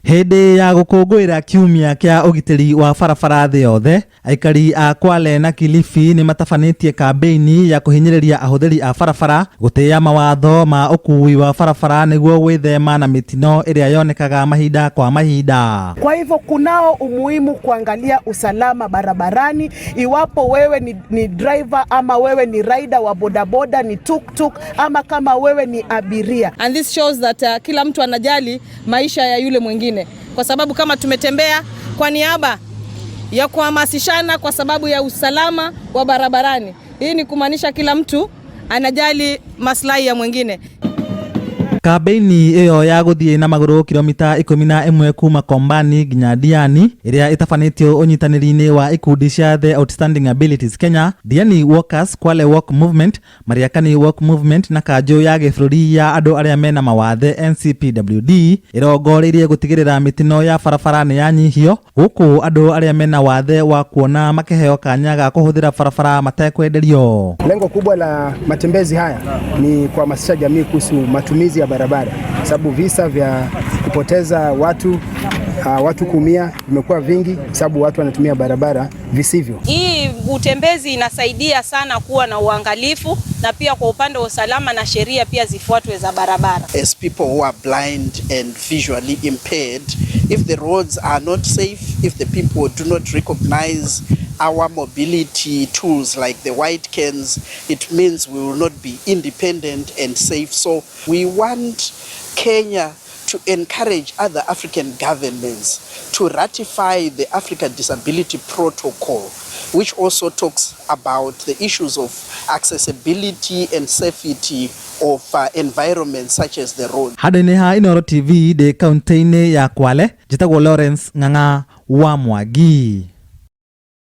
Hĩndĩ ya gũkũngũĩra kiumia kĩa ũgitĩri wa barabara thĩ yothe, aikari a Kwale na Kilifi nĩ matabanĩtie kambĩini ya kũhinyĩrĩria ahũthĩri a barabara gũtĩĩa mawatho ma ũkuui wa barabara nĩguo gwĩthema na mĩtino ĩrĩa yonekaga mahinda kwa mahinda. Kwa hivyo kunao umuhimu kuangalia usalama barabarani. Iwapo wewe ni driver ama wewe ni rider wa bodaboda, ni tuktuk ama kama wewe ni abiria. And this shows that kila mtu anajali maisha ya yule mwingine, kwa sababu kama tumetembea kwa niaba ya kuhamasishana kwa sababu ya usalama wa barabarani, hii ni kumaanisha kila mtu anajali maslahi ya mwingine. Kambĩini ĩyo ya gũthiĩ na magũrũ kilomita 11 kuma Kombani nginya Diani, ĩrĩa ĩtabanĩtio ũnyitanĩri-inĩ wa ikundi cia The Outstanding Abilities Kenya, Diani Walkers, Kwale Walk Movement, Mariakani Walk Movement na kanjũ ya gĩbũrũri ya andũ arĩa mena mawathe NCPWD, ĩrongoreirie gũtigĩrĩra mĩtino ya barabara nĩ yanyihio, gũkũ andũ arĩa mena wathe wa kuona makĩheo kanya ga kũhũthĩra barabara matekwenderio. Lengo kubwa la matembezi haya ni kuhamasisha jamii kuhusu matumizi ya barabara, sababu visa vya kupoteza watu kuumia vimekuwa vingi, sababu watu wanatumia barabara visivyo. Hii utembezi inasaidia sana kuwa na uangalifu na pia kwa upande wa usalama na sheria pia zifuatwe za barabara. As people who are blind and visually impaired, if the roads are not safe, if the people do not recognize our mobility tools like the white canes, it means we will not be independent and safe. So we want Kenya to encourage other African governments to ratify the Africa Disability Protocol, which also talks about the issues of accessibility and safety of environments such as the road. Handũ-inĩ ha Inooro TV ndĩ kaunti-inĩ ya Kwale, njĩtagwo Lawrence Ng'ang'a wa Mwangi.